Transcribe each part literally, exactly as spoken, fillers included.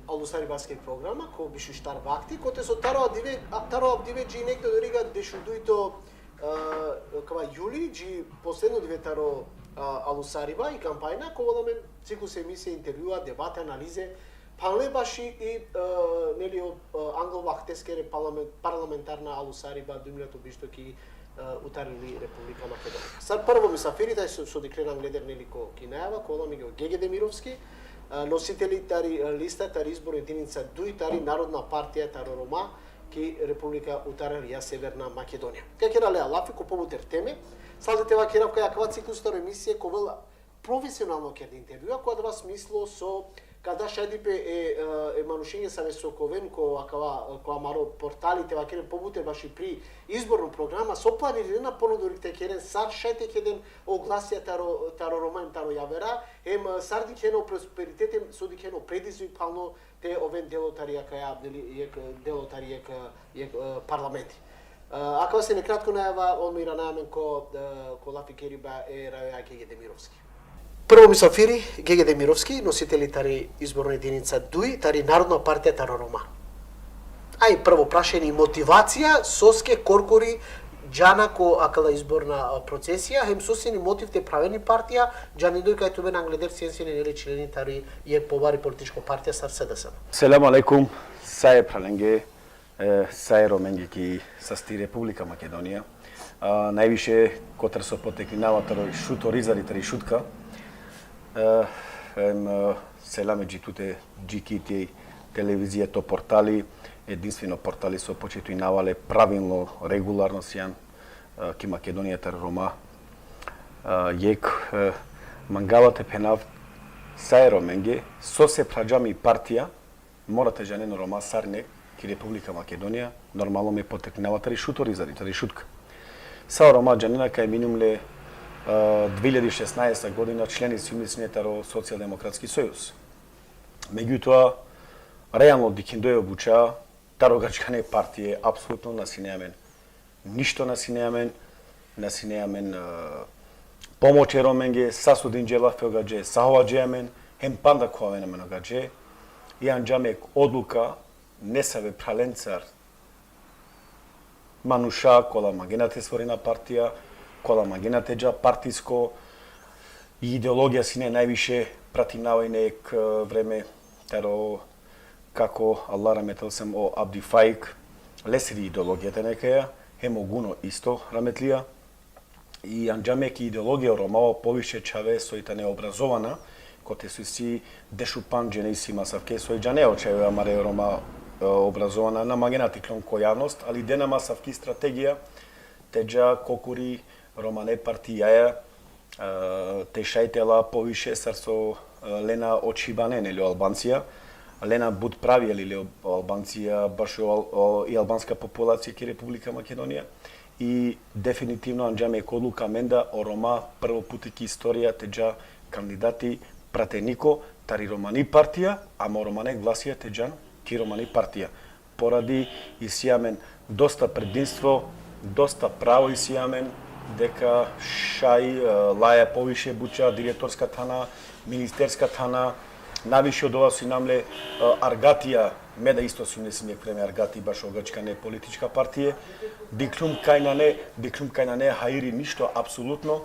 Alusaribaske programa, ko bišuštar vakti, kote so taro avdive, a, taro avdive dži nekdo doriga dešudujto, e, kava juli, dži posledno dive taro, a, Alusariba i kampanja, ka ovel amen ciklus emisije, intervjua, debate, analize, phanle baši i, e, neli, o, e, anglo vakteskere parlament-, parlamentarna Alusariba duj milja to bišto ki, e, utarili Republika Makedonija. Sar prvo misafiri, taj so, so dikhlen angleder, neli, ko ki najava, ka ovel amenge o Gege Demirovski, e, nositeli tari, e, lista tari izborna edinica duj tari Narodna partija taro Roma ki Republika Utaralija Severna Makedonija. Ka kera le lafi ko pobuter teme, sa te vakerav kaj akava ciklus taro emisije ka ovel profesionalno kerde intervjua, ko adava smislo so ka da šajdipe e, e, e manušenge save so ka oven ko akava, ko amaro portali, te vakeren pobuter baši pri izborno programa, so planirena ponodori te keren, sar šaj te keden o glasija taro, taro Roma em taro javera, em, e, sar dikhena o prosperitet, em so dikhena o predizvoj palno te oven delo tari akaja, deli-, jek, delo tari jek, jek, e, parlamenti. E, akava sine kratko najava, on me irana amen ko, e, ko lafi keriba e rajoja Gege Demirovski. Prvo misafiri, Gege Demirovski, nositeli tari izborna edinica duj, tari Narodna partija taro Roma. Aj, prvo prašanje, motivacija, soske korkori džana ko akala izborna, a, procesija, hem so sine motiv te praveni partija, džanindoj kaj tumen angleder sien sine, neli, členi tari jek pobari političko partija sar S D S M. Selam alejkum, sa e phralenge, e, sa e Romenge ki sasti Republika Makedonija. A, najviše kotar so poteklinava taro Šuto Rizari, tari Šutka. E, em, e, selam e dži tute, dži ki tei televizija, to portali, edinstveno portali so počitujnava le pravilno, regularno sian, e, ki Makedonija taro Roma. E, jek, e, mangava te phenav sa e Romenge, sose phrađam i partija, mora te džanen o Roma sarine ki Republika Makedonija, normalno me poteklinava tari Šuto Rizari, tari Šutka. Sa o Roma džanena kaj minum le, e, dve hiljadi šesnaesta godina členi sijum sine taro Socijaldemokratski sojuz. Megjutoa, realno dikhindoj o buča, taro gadžikane partije, apsolutno na sine amen. Ništo na sine amen, na sine amen, e, pomoć e Romenge, sa so dinđe lafi o gadže, sa hovađe amen, hem panda ka oven amen o gadže. I anđam jek odluka nesave phralencar manuša, kola mangena te stvorina partija, kola mangena te dža partisko, i ideologija sine najviše pratinava ine jek, e, vreme taro kako, Allah rahmet eylesin, o Abdi Faik, lesiri ideologija tane akaja, hem o Guno isto rahmetlija. I anđam jek ideologija o Roma, o poviše čhave soj tane obrazovana, kote so isi dešupandž džene isi masavke, soj džane o čhave amare Roma, e, obrazovana, na mangena te iklon ko javnost, ali dena masavki strategija te dža kokori romane partijaja, e, te šaj te la poviše sar so, e, lena o čhibane, neli, o Albancija, lena but pravija, neli, o Albancija, bašo al-, o, i albanska populacija ki Republika Makedonija. I definitivno anđam jek odluka amen da o Roma prvo puti ki istorija te dža kandidati prateniko tari romani partija, ama o romane glasija te džan ki romani partija. Poradi isi amen dosta predinstvo, dosta pravo isi amen, deka šaj, e, laja poviše buča, direktorska thana, ministerska thana, najviše odova so inam le, e, argatija, me da isto sijum nesave vreme argati bašo gadžikane politička partije, dikhlum kaj nane, dikhlum kaj nane hairi ništo, apsolutno,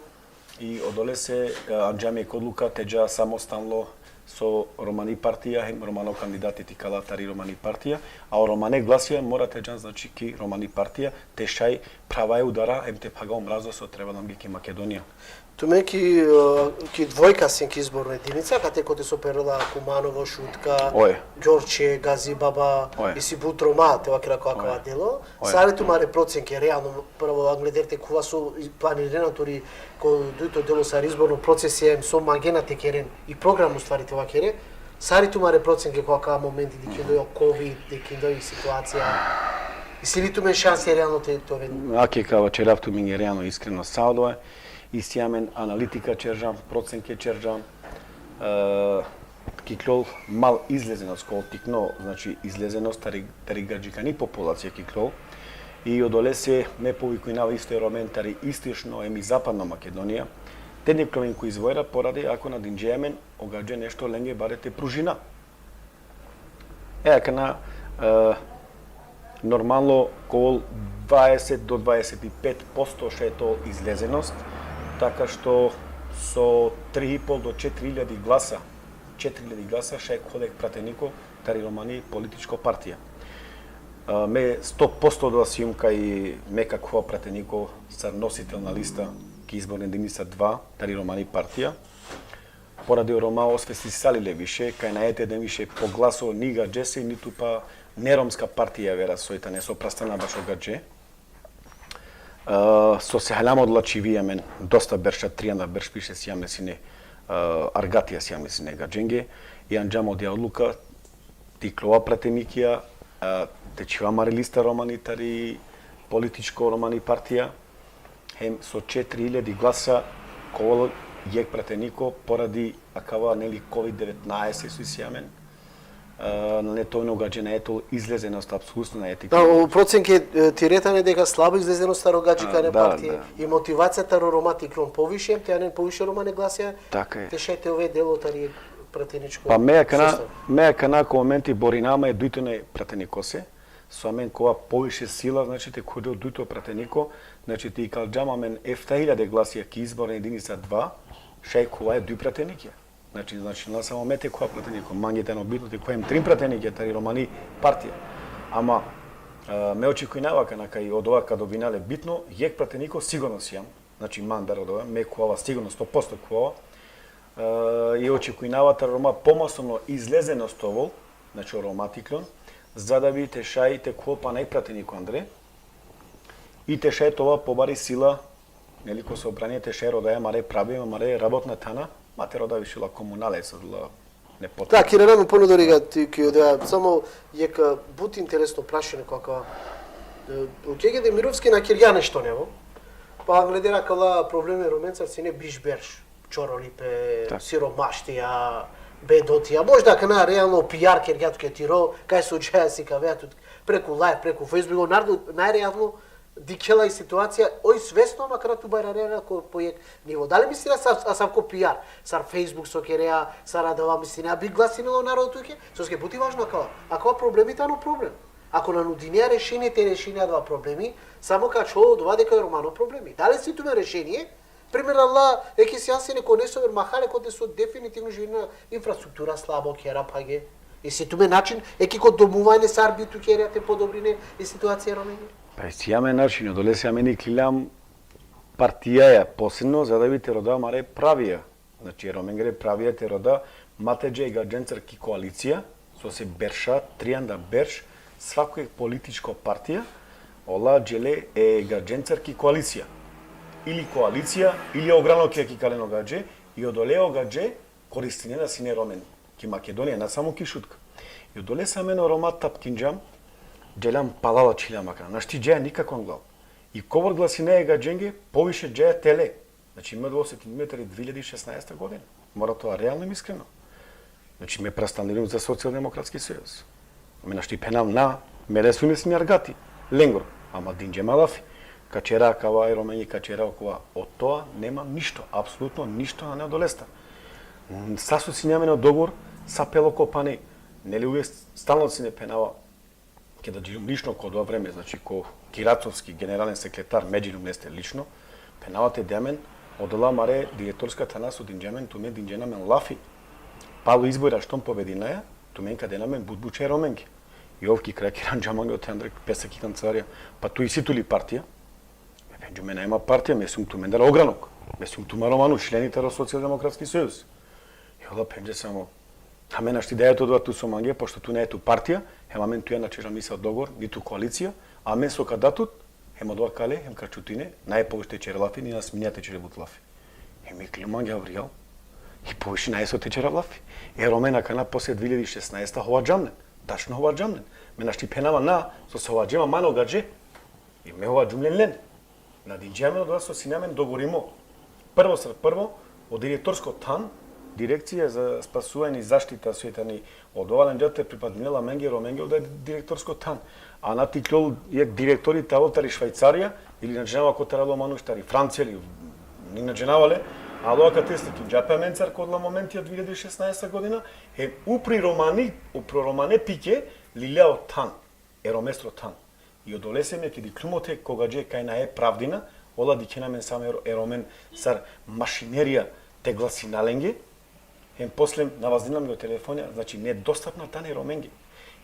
i odolese, e, anđam jek odluka te dža samostalno so romani partija, hem romano kandidati te ikala tari romani partija, a o romane glasija mora te džan, znači, ki romani partija, te šaj prava e udara, hem te phaga o mrazo so trebela amenge ki Makedonija. Tumen ki, e, ki dvojka sien ki izborna edinica, kate kote so perela Kumanovo, Šutka, Oj. Đorđe, Gazi Baba, Oj. Isi but Roma, te vakera ko akava Oj. Delo. Oj. Sar i tumare procenke, realno, prvo angleder te khuva so planirena turi ko dujto delo sar izborno procesi, em so mangena te keren i program, u stvari, te vakere. Sar i tumare procenke ko akava momenti, dikhindoj o kovid, dikhindoj i situacija? Isi li tumen šanse realno te, te oven? Ake ka vaćerav tumenge realno, iskreno, sa odova. Isi amen analitika ćerđam, procenke ćerđam, e, ka iklol mal izlezenost, ko tikno, znači, izlezenost tari, tari gadžikani populacija ka iklol. I odolese me povikujnava isto e Romen tari istočno em i zapadno Makedonija te nikloven ko izvora, poradi ako na dinđe amen o gadže nešto lenge bare te pružina. E, akana, e, normalno, ka ovel dvaeset do dvaeset i pet posto šaj te ovel izlezenost, taka što so tri i pol do četiri iljadi glasa, četiri iljadi glasa šaj ka ovel prateniko tari romani političko partija. E, me sto posto da sijum kaj me ka khuva prateniko sar nositelj na lista ki izborna edinica dva tari romani partija. Poradi o Roma osvestisali le više, kaj nae te den više po glaso ni gadžese, nitu pa neromska partija avera soj tane so prastana bašo gadže. E, so se haljam odola čhivija amen, dosta berša, trianda berš više sijam le sine, e, argatija sijam le sine gadženge, i anđam odija odluka, te iklova pratenikija, e, te čhiva amari lista romani tari političko romani partija, hem so četiri iljadi glasa ka ovel jekh prateniko poradi akava, neli, kovid devetnaeset so isi amen. E, nane te ovel o gadže, nae te ovel izlezenost, apsolutno nae te. Da, o procenke, e, tire tane deka slabo izlezenost taro gadži, a, kane da, partije, da. I motivacija taro Roma te iklon poviše, te anen poviše romane glasija, taka e, te šaj te ove delo tari prateničko. Pa me akana, sostav. Me akana ko momenti borinama e dujtone pratenikose, so amen ka ova poviše sila, znači, te khuva o dujto prateniko, znači, te ikalđam amen efta iljade glasija ki izborna edinica dva, šaj ka ova e duj pratenikija. Znači, znači, na samo me te khuva prateniko, mange tano bitno te khuva hem trin pratenikija tari romani partija. Ama, e, me očekujnava akana kaj odova ka dobina le bitno, jekh prateniko sigurno sijam. Znači, mandar odova, me ka ova sigurno, sto posto ka ova. E, i očekujnava taro Roma pomasovno izlezenost te ovel, znači, o Roma te iklon, za da bi te šaj te khuva pana jekh prateniko andre, i te šaj te ova pobari sila, neli, ko sobranie, te šaj rodaja amare pravija, amare rabotna thana, ma te roda više ola komunale, so ola nepotrebno. Da, ka irana amen ponadori, ka ti, ki odova, samo jekh, e, but interesno prašanje, kaka, e, o Kege Demirovski na kergja nešto nevo. Pa glede na akala probleme e Romencar sine biš berš, čorolipe, tak, siromaštija, bedotija. Možda akana realno PR kergja tuke tiro, kaj so džaja sikavea tut preku live, preku Facebook, o narodo najrealno dikhela i situacija, oj svesno, ama akana tu bajrarea ko po jekh nivo. Dali mislinea sar, asavko PR, sar Facebook so kerea, sar adava mislinea, bi glasinela o narodo tuke, soske but i važno akava. Akava problemi tano problem. Ako na nudinea rešenie te rešini adava problemi, samo ka ačhol odova deka o romano problemi. Dali si tumen rešenie, primer, Allah, eke sian sine ko nesover mahale, kote so definitivno živinena, infrastruktura slabo, kera phage. Isi tumen način, eke ko domuvanje, sar bi tu kerea te podobrine i situacija e Romenge? Pa isi amen način, odolese amen ikliljam partijaja posebno, za da bi te roda amare pravija. Znači, e Romengere pravija te roda, ma te dža e gadžencar ki koalicija, sose berša, trianda berš, svako jekh političko partija, ola džele e gadžencar ki koalicija. Ili koalicija, ili ogranokija ka ikalen o gadže, i odole o gadže koristinena sine e Romen ki Makedonija, na samo ki Šutka. I odolese amen o Roma tapkinđam, dželjam palal, ačhiljam akana. Našti džaja nikako anglal. I kobor glasinaja e gadženge, poviše džaja tele. Znači, me odova osetinđum tari dve iljadi šesnaesta godina. Mora te ova realno hem iskreno. Znači, me prastanđum za Socijaldemokratski sojuz. Me našti phenav na, me resujme sine argati lengoro. Ama dinđe ma lafi. Ka ćera akava, e Romenge ka ćera okova. Od toa nema ništo, apsolutno ništo nane odolestar. Mm, sa so sine amen o dogovor, sa pelo ko pani. Neli, uvek stalno sine phenava, keda džiljum lično ko odova vreme, znači, ko Kiracovski, generalen sekretar, me džiljum leste lično, phenava te de amen odola amare direktorska thana so dinđa amen, tumen dinđena amen lafi. Palo izbora štom pobedinaja, tumen ka dena amen but buća e Romenge. I ov ki kraj ka iranđa mange ote andre pesa ki kancelarija: Pa tu isi tu li partija? Me phenđum: Me nae ma partija, me sijum tumendar ogranok. Me sijum tuma romani, členi taro Socijaldemokratski sojuz. I ola phenđe samo: Amen našti daja tut odova tu so mange, pošto tu nae tu partija, hem amen tuja na ćerđam nisavo dogovor, nitu koalicija, amen so ka da tut, hem odova kale, hem ka čutine, nae poviše te ćere lafi, ni na sminea te ćere but lafi. Hem ikljum mange avrijal, i poviše nae so te ćerav lafi. E Romen akana posle dve iljadi šesnaesta hovađam len, tačno hovađam len. Me našti phenava na, so se hovađema man o gadže, i me hovađum len len. Na dinđe amen odova so sine amen dogovorimo. Prvo sar prvo, o direktorsko than, Direkcija za spasuvanje i zaštita, so tani odova lenđa te pripadinela amenge, Romenge, oda direktorsko than. A na te ikljol jekh direktori te avel tari Švajcarija, ili na džanava kotar alo manuš, tari Francija, ili ni na džanava le, Alo, akate slikinđa pe amencar ko odola momentija dve hiljade šesnaesta godina, hem upri romani, upro romane pike, lilja o than, e romestro than. I odolese me ki dikhlum ote koga dže kaj nae pravdina, ola dikhena amen samo e ro-, e romen sar mašinerija te glasina lenge, hem posle navazdinela me o telefonja, znači nedostapna tane e romenge.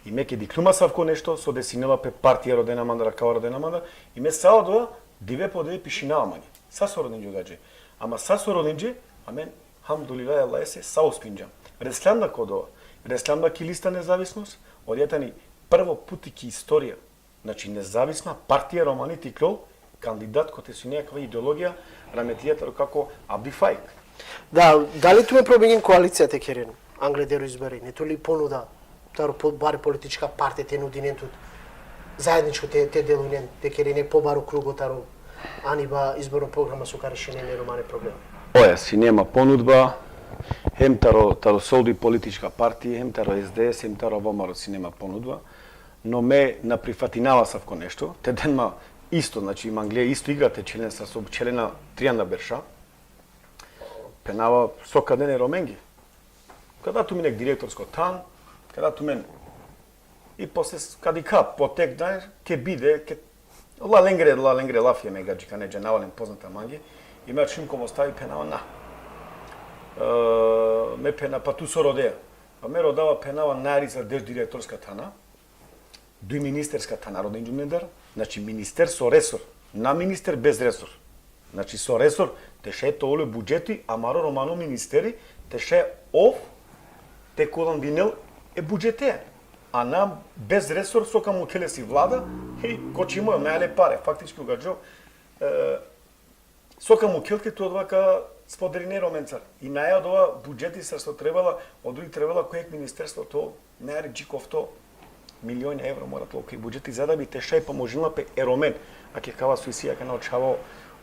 I me ke dikhlum asavko nešto, so desinela pe, partija rodena mandar, akava rodena mandar, i me sa odova, dive po dive pišinava mange. Sa so rodinđe ogađe. Ama sa so rodinđe, amen, hamdulillah, Allahese, sa uspinđam. Reslam da ko odova. Reslam da ki lista nezavisnost, odija tani prvo puti ki istorija. Znači, nezavisna partija romani te iklol kandidat kote sine akava ideologija, rahmetlija taro kako Abdi Faik. Da, dali tumen probingjen koalicija te keren angleder o izbori? Ine tu li ponuda taro po-, bari politička partija te nudinen tut zaedničko te, te delujnen, te keren e pobaro krugo taro aniba izborno programa so ka rešinen e romane problema? Oja, sine ma ponudba, hem taro, taro solduj politička partija, hem taro S D S, hem taro VMRO sine ma ponudba. No me na prifatinava asavko nešto, te den ma isto, znači, mangle isto igra te čhelen sar so čhelena trianda berša. Phenava so ka den e romenge. Ka da tumen jekh direktorsko than, ka da tumen, i posle s-, ka dikha, potek da, ke bide, ke, la lengre, la lengre lafija me gadžikane džanava len poznata mange, i me ačhum ko mo stavi, phenava na. E, me phena, pa tu so rodea? Pa me rodava, phenava, najarica deš direktorska thana, duj ministerska thana rodinđum lendar, znači minister so resor, na minister bez resor. Znači so resor, te šaj te ol e budžeti, amaro romano ministeri, te šaj ov te kulandinel e budžete. A na bez resor, so ka mukhel lesi vlada, hej, koči moj, nae le pare, faktički ogađo, e, so ka mukhel, ke tu odova ka spoderine e romencar. I nae odova budžeti sar so trebela, odova i trebela ko jekh ministerstvo to, najari dži kofto milioni evro mora te ol ko budžeti, za da bi te šaj pomožinela pe e romen. A ke kava so isi akana o čhavo,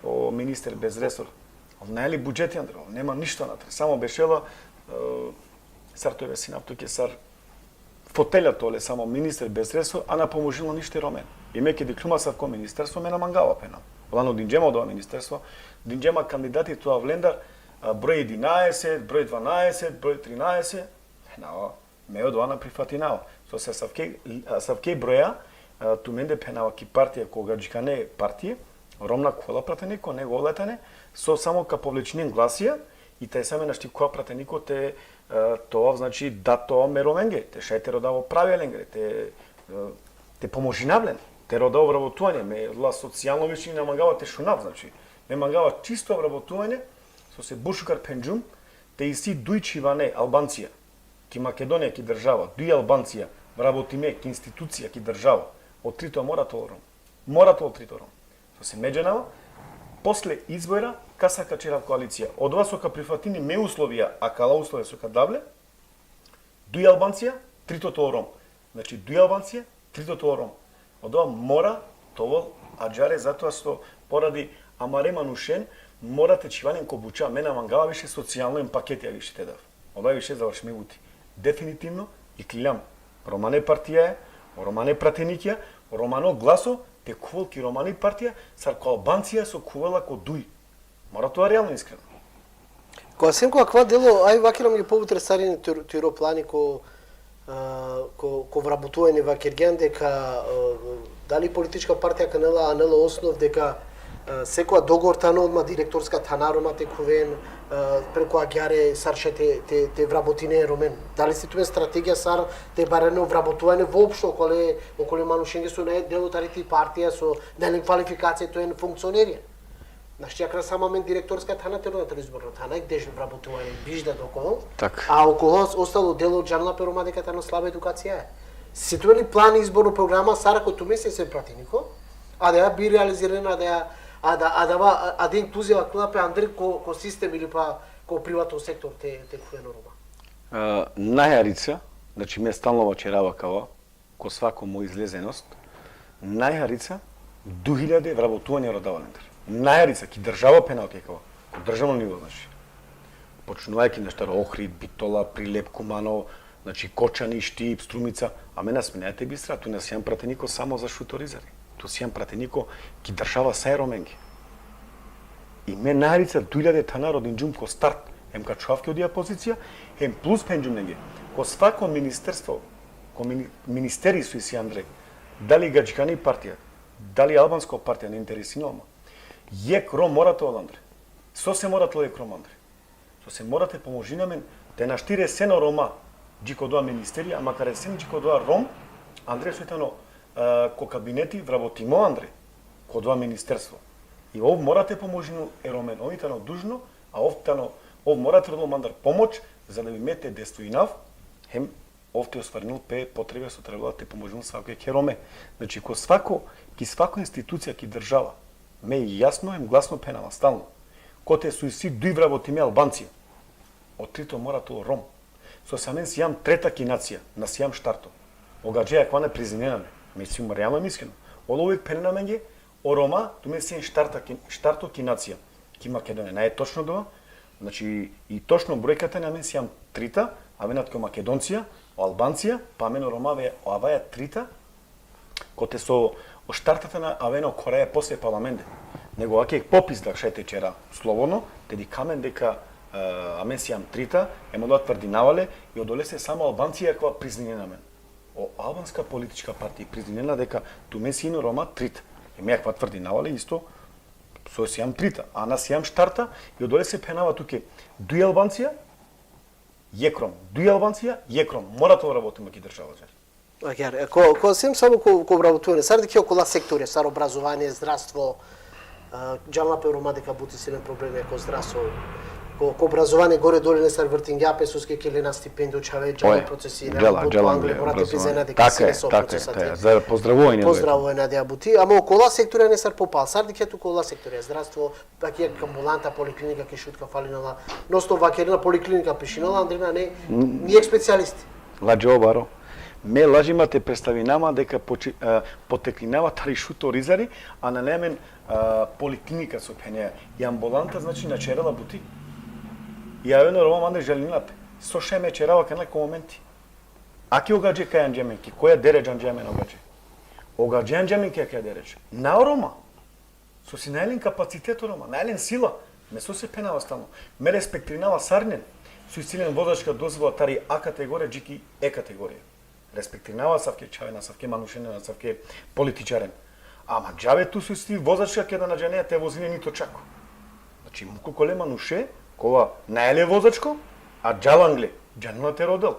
o minister bez resor. Al nae li budžeti andre, nema ništo anatre. Samo bešela, e, sar te objasninav tuke, sar fotelja te ol le, samo minister bez resor, a na pomožinela ništo e romen. I me ke dikhlum asavko ministerstvo, me na mangava, phenav. Ola nudinđe ma odova ministerstvo, dinđe ma kandidati te ovav lendar, a, broj jedinaeset, broj dvanaeset, broj trinaeset, phenava, me odova na prifatinava. Sose asavke, asavke broja, a, tumende, phenava, ki partija, ko gadžikane partije, Rom na khuvela prateniko, nego ola tane so samo ka povlečinen glasija, i tajsa me našti khuva prateniko te, e, te ovav, znači, da te ovav e romenge, te šaj te rodav o pravija lengre, te, e, te pomožinav len, te rodav o vrabotuvanje, me la socijalno više na mangava te šunav, znači, me mangava čisto vrabotuvanje, sose but šukar phenđum, te isi duj čhivane Albancija ki Makedonija, ki država, duj Albancija vrabotime ki institucija, ki država, o trito mora te ol Rom. Mora te ol trito Rom. Sose me džanava, posle izbora, kasa ka čerav koalicija. Odova so ka prifatini me uslovija, akala uslovija so ka dav le, duj Albancija, trito te ol Rom. Znači, duj Albancija, trito te ol Rom. Odova mora te ovel ađahar, zato što poradi amare manušen mora te čhiva len ko buča, me na mangava više socijalno em paketija više te dav. Odova više završimi buti. Definitivno, ikliljam romane partijaja, romane pratenikija, romano glaso, te khuvel ki romani partija, sar ko Albancija so khuvela ko duj. Mora te ol realno, iskreno. Ko Asenko, akava delo, aj vakerela mange pobuter sar ine tu-, tiro plani ko, e, ko, ko vrabotuvanje, vakergjan deka, e, dali politička partija kanela, anela osnov deka, e, sekoja dogovor tano odma direktorska thana Roma te khuven, e, preku agjaar sar šaj te, te, te vrabotinen e Romen. Dali isi tumen strategija sar te barinen o vrabotuvanje voopšto okole, okole manušenge so nae delo tari ti partija, so nae len kvalifikacija te oven funkcionerija? Našti akana samo amen direktorska thana te roda taro izborno thana, jekh deš vrabotuvanje, biš da dokol. Tak. A okolo ostalo delo džanela pe Roma deka tano slaba edukacija. Isi tumen li plan, izborno programa sar ko tumen sien prateniko, a da ja bi realiziren, a da ja, a da, a da va, a da inkluzija akala pe andre ko, ko sistem ili pa ko privatno sektor te, te khuven o Roma? E, najharica, znači, me stalno vaćerava kava, ko svako mo izlezenost, najharica duj hiljade vrabotuvanja rodava lendar. Najharica, ki država, phenava, ki kava, ko državno nivo, znači. Počnuvajki, znači, taro Ohrid, Bitola, Prilep, Kumanovo, znači, Kočani, Štip, Strumica, a me na sminaja te bistra, tu na sian prateniko samo za Šuto Orizari. Tu sian prateniko ki država sa e Romenge. I me narica duj iljade thanar rodingjum ko start, hem ka čhuvav ki odija pozicija, hem plus phengjum lenge. Ko svako ministerstvo, ko mini-, ministeri so isi andre, dali gadžikani partija, dali albansko partija, na interesini ma. Jekh Rom mora te ovel andre. Sose mora te ovel jekh Rom andre? Sose mora te pomožini amen, te našti resen o Roma dži ko dova ministeri, ama ka resen dži ko dova Rom andre soj tano, e, ko kabineti vrabotimo andre, ko dova ministerstvo. I ov mora te pomožinel e Romen, ov i tano dužno, a ov tano, ov mora te rodel mandar pomoć, za da bi me te destojinav, hem ov te ostvarinel pe potrebe so trebela te pomožinel savke jekhe Rome. Znači, ko svako, ki svako institucija, ki država, me jasno hem glasno phenava stalno. Kote so isi duj vrabotime Albancija, o trito mora te ovel Rom. Sose amen sijam treta ki nacija, na sijam štarto. O gadže akava na prizninen amen. Me sijum realno hem iskreno. Ola uvek phenena amenge, o Roma, tumen sien štarta ki, štarto ki nacija. Ki Makedonija, nae točno dova. Znači, i točno brojkata na amen sijam trita, amen atke o Makedoncija, o Albancija, pa amen o Roma ave, o avaja trita, kote so o štartata na aven o khoraja posle pala amende. Nego ake popis da šaj te ćera slobodno, te dikha amen deka, e, amen sijam trita, hem odola tvrdinava le, i odolese samo Albancija akava prizninen amen. O albanska politička partija prizninen deka tumen sien o Roma trita. E me akava tvrdinava le isto, so sijam trita, a na sijam štarta, i odolese phenava tuke duj Albancija, jekh Rom, duj Albancija, jekh Rom, mora te vrabotimo ki država ađar. Agjaar, e, ko, ko siem samo ko, ko vrabotuvanje, sar dikhea okola sektorija, sar obrazovanje, zdravstvo, e, džanela pe o Roma deka but isi len problemi ko zdravstvo, ko, ko obrazovanje gore dole nesar vrtingja pe, soske kerena stipendija o čhave, džala procesi, džala, but džala angle, mora te priznena deka isi len so procesa te. Za pozdravovanje. Pozdravovanje adija buti, ama okola sektorija nesar popal, sar dikhea tu okola sektorija, zdravstvo, taki jekh ambulanta, poliklinika ki Šutka falinela, nosto vakerena poliklinika pišinela, andre nane, ni jekh specijalisti. Ladžo baro. Me ladžima te predstavinav ma deka poči-, e, poteklinava tari Šuto Orizari, a nane amen, e, poliklinika so phenea. I ambulanta, znači, na ćerela buti. I aven o Roma mande žalinela pe. So šaj me ćerav akana ko momenti? Ake o gadže kaj anđa amen, ki koja deredža anđa amen o gadže? O gadže anđa amen ki akaja deredža. Na o Roma. Sose nae len kapacitet o Roma, nae len sila. Me sose phenava stalno. Me respektirinava sarinen so isi len vozačka dozvola tari A kategorija dži ki E kategorija. Respektirinava asavke čhaven, asavke manušen, asavke političaren. Ama džabe tu so isi vozačka keda na džanea te vozine nito čako. Znači, muko kole manuše, kova nae le vozačko, a džala angle, džanela te rodel.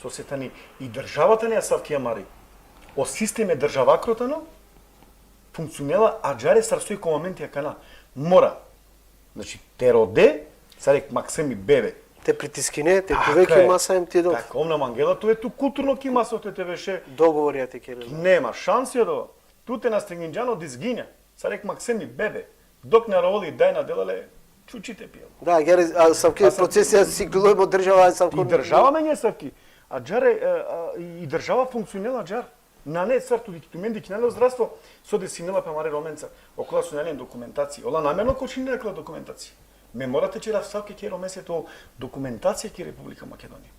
Sose tani i država tani asavki amari. O sistem e državakro tano, funkcionela ađare sar soj ko momenti akana. Mora. Znači, te rode, sar jekh maksemi bebe. Te pritiskine, te tuve ki masa hem te do. Tako, ov na mangela tuve tu kulturno ki masa te, te beše. Dogovorija te kere. Nema šansi odova. Tu te nasteginđan o dizginja. Sar jekh maksemi bebe. Dok na rovela i daj na dela le čuči te pijel. Da, agjaar, asavke procesija siklilo mo država, asavko. I država menge asavki. Ađare, e, a, i država funkcionela ađar. Nane sar tu dik-, tumen dikhina le o zdravstvo, so desinela pe amare Romenca. Okola so nane len dokumentacija. Ola namerno kočinena akala dokumentacija. Me mora te ćerav asavke ki Romenca te ovel dokumentacija ki Republika Makedonija.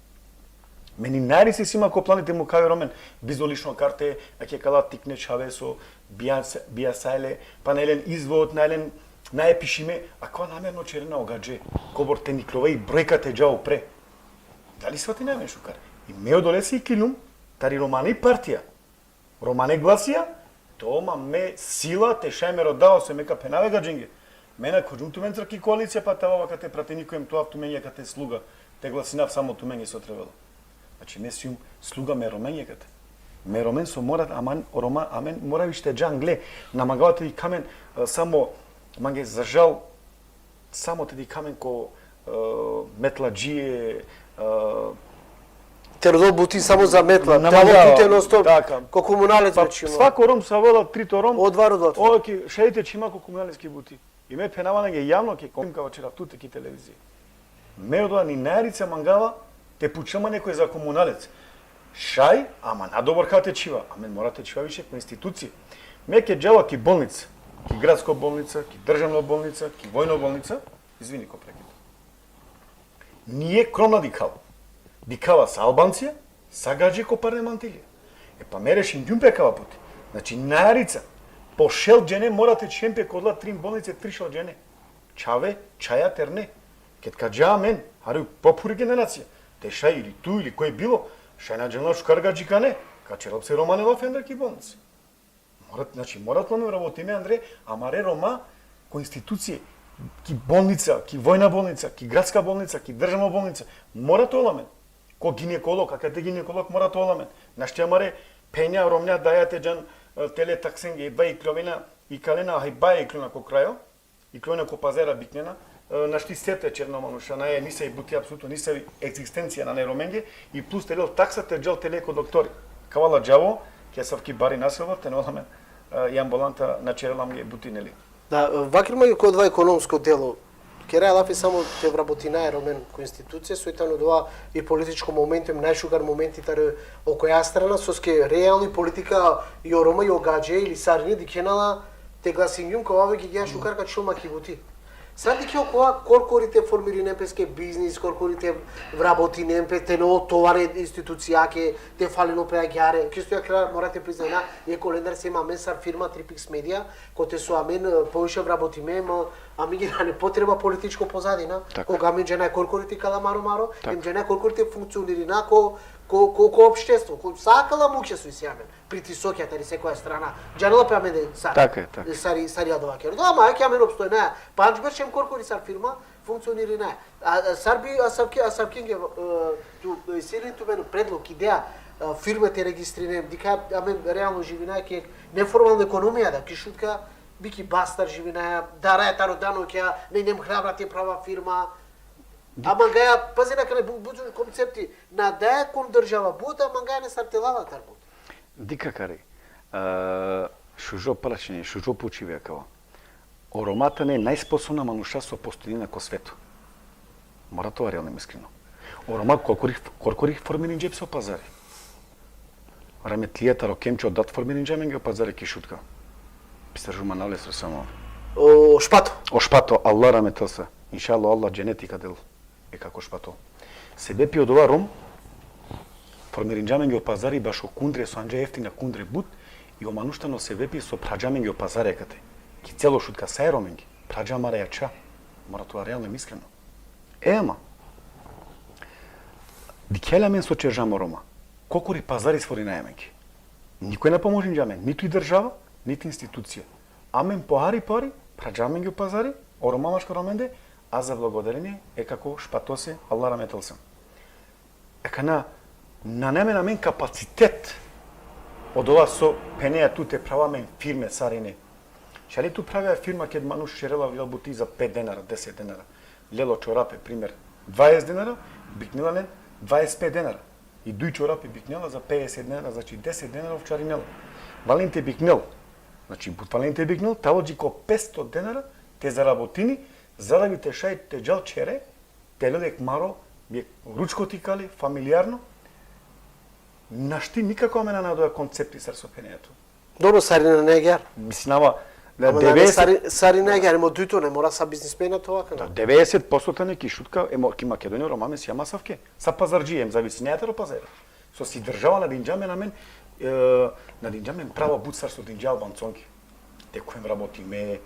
Me ni narice si ma ko plani te mukhav e Romen bizo lično karte, ake akala tikne čhave so bijasa-, bijasajle, pa nae len izvod, nae len, nae pišime, akava namerno ćerena o gadže, kobor te niklova i brojka te dža upre. Dali svatina amen šukar? I me odolese iklum, tari romani partija, romane glasija, to ma me sila te šaj me rodava, so me ka phenav e gadženge. Me na khodžum tumencar ki koalicija pa te avav akate prateniko hem te ovav tumenge akate sluga, te glasinav samo tumenge so trebela. Znači, me sijum sluga me Romenca akate. Me Romen so mora, aman, o Roma, amen mora više te dža angle, na mangava te dikha amen, e, samo, mange za žal, samo te dikha amen ko, e, metladžije, e, te rodel buti samo za metla. Na mangava. Te alo tute non stop. Tako. Ko komunalec. Pa, svako Rom so avela, trito Rom. Odva rodela. Okej, šaj te čhi ma ko komunalec ki buti. I me phenava lenge javno, ke kom ka vaćerav tute ki televizija. Me odova ni narice mangava te pučel ma nekoj za komunalec. Šaj, ama na doborka te čhiva, amen mora te čhiva više ko institucije. Me ke džava ki bolnica, ki gradsko bolnica, ki državno bolnica, ki vojno bolnica, izvini ko prekid. Ni jekh Rom na dikhava. Dikhava sa Albancija, sa gadže ko parne mantilija. E pa me rešingjum pe akava puti. Znači, narica, po šel džene mora te čhiven pe ko odola trin bolnice, trišel džene. Čhave, čhaja terne. Ked ka dža amen, hari pophuri generacija. Te šaj ili tu ili koj bilo, šaj na džanela šukar ka džikane, ka čerel pese romane lafi andre ki bolnice. Mora, znači, mora te ola amen vrabotime andre, amare Roma, ko institucije, ki bolnica, ki vojna bolnica, ki gradska bolnica, ki državna bolnica, mora te ola amen. Ko ginekolog, akate ginekolog mora te ola amen. Našti amare phenja, romnja, daja te džan, e, tele taksenge, jedva ikljovena, ikalena, hajba iklona ko krajo, iklona ko pazara biknena, e, našti sete černa manuša, nane nisavi buti apsolutno, nisavi egzistencija nane romenge, i plus te lel taksa te džal tele ko doktori. Kavala džavo, ki asavki bari naselba, te na ola amen, e, i ambulanta na čerela amenge buti, neli. Da, vakir ma ko odova ekonomsko delo. Keraja lafi samo te vrabotinaja e Romen ko institucije, soj tano odova i političko momentum, najšukar momenti tari okoja strana, soske realno i politika i o Roma i o gadže ili sarine dikhena la te glasingjum ka ove ki gja šukar ka čhol ma ki buti. Sar dikhe okova, korkori te formirinen peske biznis, korkori te vrabotinen pe, te na ovel tovar e institucijake, te falinen pe agjaar. Kisto ja kera mora te priznajna, e kolendar sem amen sar firma Tripix Media, kote so amen, e, poviše vrabotime, ma amenge nane potreba političko pozadina. Tako. Koga amen džanaja korkori te ikala maro maro, tako, em džanaja korkori te funkcionirina ko, ko, ko, ko opštestvo, ko sa akala muke so isi amen. Pritisokja tari sekoja strana. Džanela pe amende sar. Tako je, tako. Sar i, sar i adova kero. Da, ma, ki amen opstojna. Pandž berš em korkori sar firma funkcionirina. A, a sar bi, asavke, asavkenge, e, tu, e, isi li tumen predlog, ideja, e, firma te registrinen, dikha, amen realno živinaja ki neformalna ekonomija, da, ki Šutka, bi ki bastar živinaja, daraja taro danokja, nane hrabra te prava firma. A mangaja, pazin akana bu-, but koncepti, na daja kon država but, a mangaja nesar te lala taro but. Dikh akari, e, šužo prašanje, šužo pučibe akava. O Roma tane najsposobna manuša so postojnena ko sveto. Mora te ova realno em iskreno. O Roma korkori, korkori formirinđe pese o pazari. Rahmetlija taro Kemčo dad formirinđe amenge o pazari ki Šutka. Pisar žuma navle sar samo. O Špato. O Špato, Allah rahmetelsa. Inšallah, Allah dženeti ka del e kako Špato. Sebepi odova Rom, formirinđa amenge o pazari bašo kundre, so anđa jeftine kundre but, i o manuš tano sebepi so phrađa amenge o pazari akate. Ki celo Šutka sa e Romenge, phrađa amare jača, mora te ova realno em iskreno. E, ama, dikhe le amen so ćerđam o Roma. Korkori pazari stvorinaja amenge. Nikoj na pomožinđa amen, niti država, niti institucija. Amen pohari pohari, phrađa amenge o pazari, o Roma maškaro amende, a za blagodarenie e kako Špatose, Allah rahmetelsa. Akana, nane amen amen kapacitet, odova so phenea tu te phrava amen firme sarine. Šaj li tu phravea firma ked manuš ćerela, videla, buti za pet denara, deset denara. Lelo čorape, primer, dvadeset denara, biknela len dvadeset pet denara. I duj čorape biknela za pedeset denara, znači deset denara ovčarinela. Valjani te biknel. Znači, but valjani te biknel, tano dži ko petsto denara te zarabotini, za da bi te šaj te džal ćhere, te lel jekh maro, jekh ručko te ikali, familijarno. Našti nikako amen nane odova koncepti sar so phenea tu. Dobro, sarine nane agjaar. Mislinava, da. Ama nane devedeset sari-, sarine agjaar, em o dujto, ne mora sa biznismena te ova akana. Da, devedeset posto tane ki Šutka, em o, ki Makedonija, o Roma amen sijam asavke. Sa pazardži, em zavisinea taro pazari. So si država na dinđa amen, amen, e, na dinđa amen pravo but sar so dinđa Albanconge. Te khuven rabotime, e,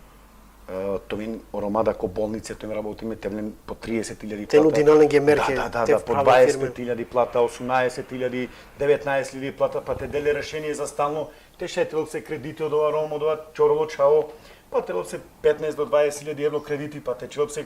te oven o Roma da ko bolnice, te oven rabotime, te avlen po trideset iljadi plata. Te nudina lenge merke, da, da, da, te da, po prava firme. Dvadeset pet iljadi plata, osumnaeset iljadi, devetnaeset iljadi plata, pa te del le rešenie za stalno, te šaj te lel pese krediti odova Rom, odova čorolo čhavo, pa te lel pese petnaeset do dvadeset iljadi evro krediti, pa te ćerel pese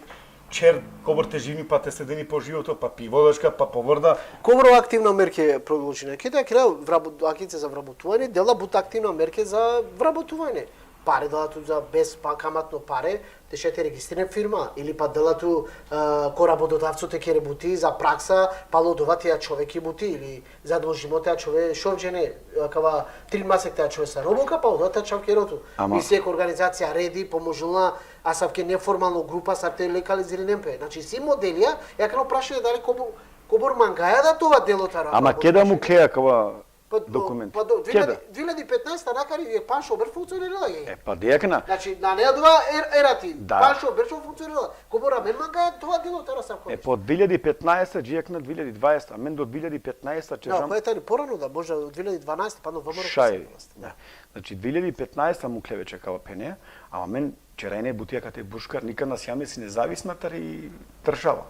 ćher, kobor te živini, pa te sredini po životo, pa pi vodačka, pa po vrda. Kobor aktivna merke prodolžina. Keda kera vrabo-, agencija za vrabotuvanje, dela but aktivna merke za vrabotuvanje. Pare dela tu za bez pa kamatno pare, te šaj te registrinen firma, ili pa dela tu, e, ko rabododavco te kere buti za praksa, palo odova te ačhove ki buti, ili zadolžimo te ačhove šov džene, akava trin masek te ačhove sar obuka, pa odova te ačhav ki rotu. Ama i sek organizacija Redi pomožinela asavke neformalno grupa sar te legalizirinen pe. Znači, si modelija, e akana prašanje dali kobor, kobor mangaja da te ova delo taro. Ama keda mukle akava Pa do-, Dokument. Pa do, Keda? dvije hiljadi petnaesta nakari e Panšo berš funkcionirela e. E, pa deka na. Znači, nane adava er-, erati. Da. Panšo berš funkcionirela. Kobor amen manga tova dilo taro sar E, po dvije hiljadi petnaesta, džijek na dvije hiljadi dvadeseta, amen do dvije hiljadi petnaesta će Da, žam- pa e tani porano da, možda od dvije hiljadi dvanaesta, pa novembar. Šaj. Da. Znači, dvije hiljadi petnaesta mukhle veće kava pene, ama amen čerajne butija kate Buškar, nikad na sijam si nezavisna tari država.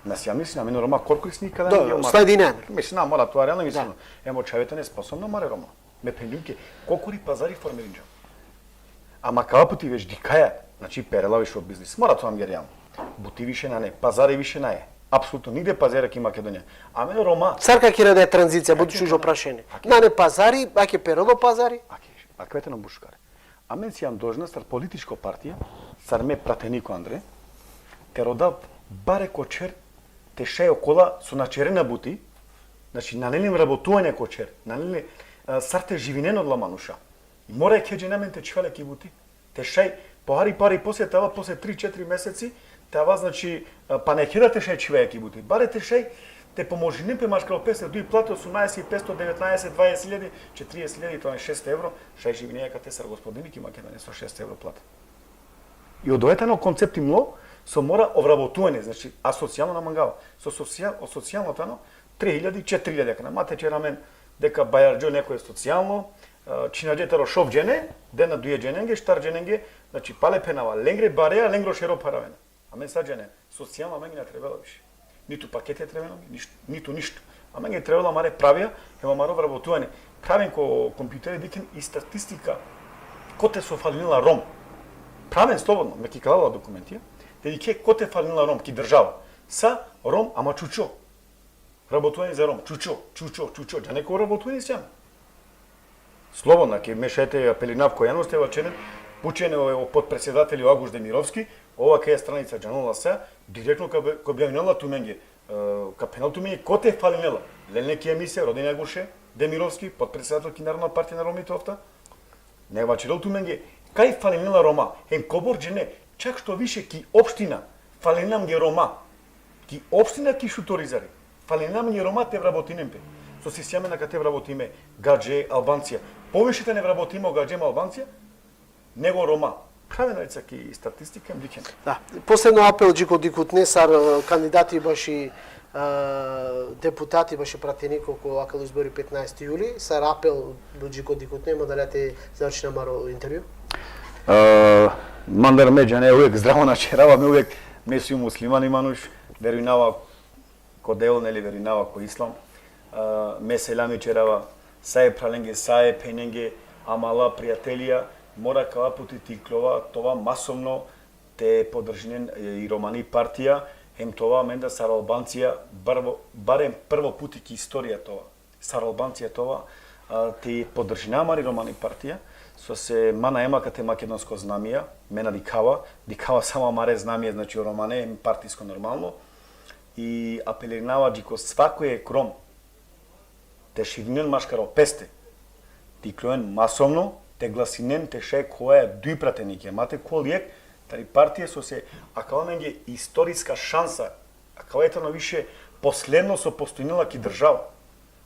Na sijam si, amen Roma korkori si nikada Da, nije omar. Slajdine amen. Mislim, na, mora to realno, mislim. Emo čaveta nesposobno mare Roma. Me phenđum ke, korkori pazari formirinđa. Ama kava puti već dikhaja, znači perela više o biznis. Mora to amge realno. Buti više nane, pazari više nae. Apsolutno nigde pazara ki Makedonija. Amen Roma. Sar ka kera da tranzicija, budući užo prašenje. Nane pazari, ake perelo pazari. Ake, akveteno Buškar. Amen sijam dožna sar političko partija, sar me prateniko andre, te rodav bare kočer, te šaj okola so na čerena buti, znači nane len rabotuvanje kočer, nane len, a, sar te živinen odola manuša. Mora e khe džene amen te čhiva le ki buti. Te šaj, po hari pari posle, te ava posle tri, četiri meseci, te ava, znači, a, pa ne khe da te šaj čhiva ki buti. Bare te šaj, te pomožinen pe maškaro peste, duj plate, osumnaeset, petsto, devetnaeset, dvaeset hiljadi, četrdeset hiljadi, to je šest evro, šaj živine kate sar gospodini ki Makedonija so šest evro plata. I odova tano koncepti mlo, so mora o vrabotuvanje, znači, a socijalno na mangava. So socijal-, o socijalno tano, tri hiljadi, četiri hiljadi akana. Ma te čera amen, deka bajarđo neko e socijalno, a, čhinađe taro šov džene, dena duje dženenge, štar dženenge, znači, pale phenava, lengre bareja, lengro šero pharavena. Amen sa džene, socijalno amen na trebela više. Nitu pakete trebela, niš-, nitu ništo. Amenge trebela amare pravija, hem amaro vrabotuvanje. Praven ko kompjuteri dikhen i statistika kote so falinela Rom. Praven slobodno, me ki kalala dokumentija, te dikhe kote falinela Rom ki država. Sa Rom, ama čučo. Vrabotuvanje za Rom, čučo, čučo, čučo. Džane ko vrabotuvanje sijam. Slobodno, ke me šaj te apelirinav ko javnost, te vaćeren, pučen o, o potpredsedatelji o Aguš Demirovski, ova kaja stranica džanela sa, direktno ka be-, ka objavinela tumenge, e, ka phenel tumenge, kote falinela. Len le ki emisija, roden Aguše Demirovski, potpredsedatel ki Narodna partija na Romite ofta. Ne vaćerel tumenge, kaj falinela Roma, hem kobor džene, čak što više ki opština, falinela amenge Roma. Ki opština ki Šuto Orizari, falinela amenge Roma te vrabotinen pe. So si sijam amen akate vrabotime, gadže, Albancija. Poviše tane vrabotime o gadže hem Albancija, nego Roma. Praven lica ki statistika, dikhen. Da. Posledno apel dži ko dikhutne sar, e, kandidati baši, e, deputati baši prateniko ko akala izbori petnaesti juli, sar apel dži ko dikhutne, ma dalja te završina amaro intervju. E, mandar me džane uvek zdravo na čerava, me uvek, me sijum muslimani manuš, verujnava ko Devel, neli, verujnava ko islam. E, me selami čerava sa e phralenge, sa e phenenge, amala prijatelija, mora kava puti te iklova, tova masovno te podržinen, e, i romani partija, hem tova amen da sar Albancija, barvo-, barem prvo puti ki istorija tova. Sar Albancija tova, a, te podržina amari romani partija, so se ma nae ma kate makedonsko znamija, me na dikhava, dikhava samo amare znamija, znači o romane, hem partisko normalno, i apelirinava dži ko svako jek Rom, te širinen maškaro peste, te ikloven masovno, te glasinen, te šaj kola duj pratenike, ma te kol jek, tari partija so se akava amenge istoriska šansa, akava e tano više posledno so postojnela ki država.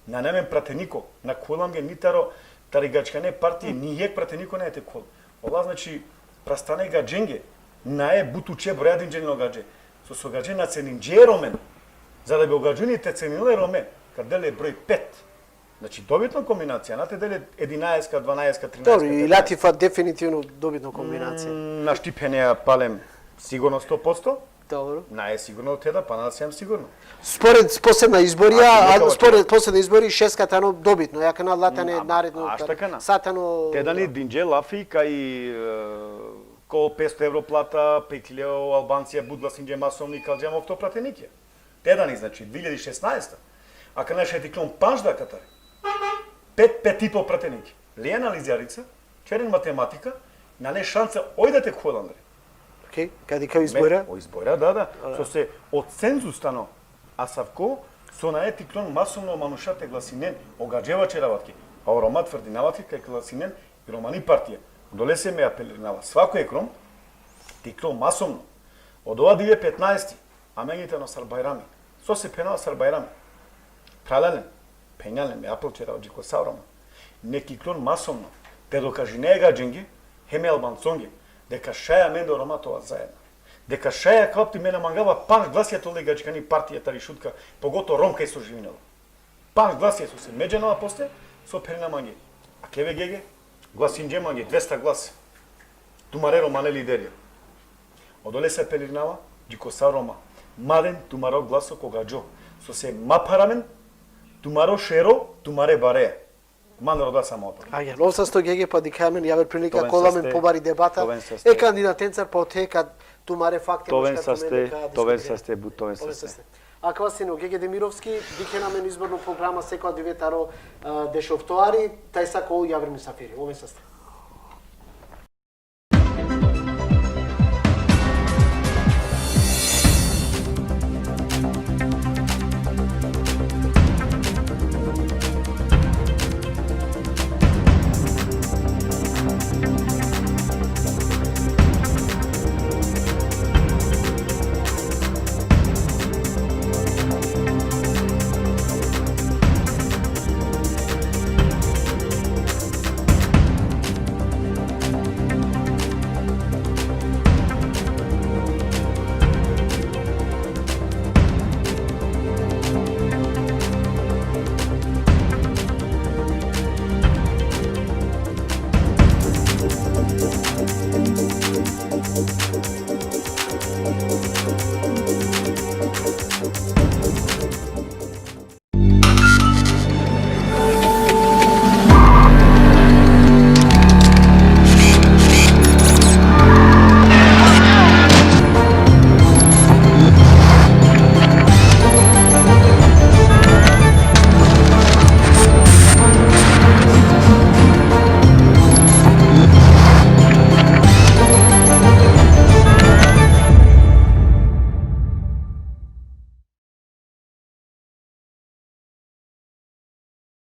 Nane amen prateniko, na kol amenge ni taro, tari gadžkane partije, ni jek prateniko nane te kol. Ola, znači, prastane gadženge, nae but uče broja dinđe len o gadže. So, so gadže na ceninđe e Romen, za da bi o gadžuni te ceninel e Romen, ka del le broj pet. Znači, dobitno kombinacija, na te del le edinaeska, dvanaeska, trinaeska, Dobro, i petnaeska. Latifa definitivno dobitno kombinacija. Mm, našti phenea palem sigurno sto posto. Dobro. Nae sigurno te da, pa na sijam sigurno. Spored posledna izborija, A, a, neka spored posledna izbori, šeska tano dobitno, jakana la tane Ama, naredno. a šta kana? Sa tano Te dani dinđe lafi kaj, e, ko petsto evro plata, pe kile o Albancija but glasinđe masovno, ikalđe amen ofto pratenikija. Te dani, znači, dvije hiljadi šesnaesta. Akana šaj te iklon pandž da katare. Pet, pet i po pratenike. Len analizarica, čeren matematika, nane šansa oj da te kol andre. Okej, kad i kao izbora? O izbora, da, da. So se o cenzus tano asavko, so nae te iklon masovno manuša te glasinen, o gadže vaćerava tuke. A o Roma tvrdinava tuke kaj glasinen i romani partija. Odolese me apelirinava svako jek Rom te iklon masovno. Odova dvije hiljadi petnaesti, amenge tano sar Bajrami. So se phenava sar Bajrami. Phralalen. Phenjam len, me apel ćerav dži ko sa o Roma. Nek iklon masovno, te dokažine e gadženge, hem e Albanconge, deka šaj amen o Roma te ova zaedno. Deka šaj akava puti me na mangava pandž glasija te ole gadžikani partija tari Šutka, pogotovo Rom kaj so živinela. Pandž glasija so se me džanava posle, so phenena mange. A keve gege, glasinđe mange, dvesta glas. Tumare romane liderija. Odolese apelirinava, dži ko sa o Roma. Ma den tumaro glaso ko gadžo. So se ma pharaven, tumaro šero, tumare bare. Man roda samo opa. Agjaar, oven saste o gege, pa dikha amen javer prilika te ola amen pobari debata. Te oven saste. E kandidatencar, pa ote kad tumare fakte. Te oven saste, te oven saste, but te oven saste. Akava sine o gege Demirovski, dikhen amen izborno programa sekova dive taro, e, dešoftoari, tajsa ko javer misafiri. Oven saste.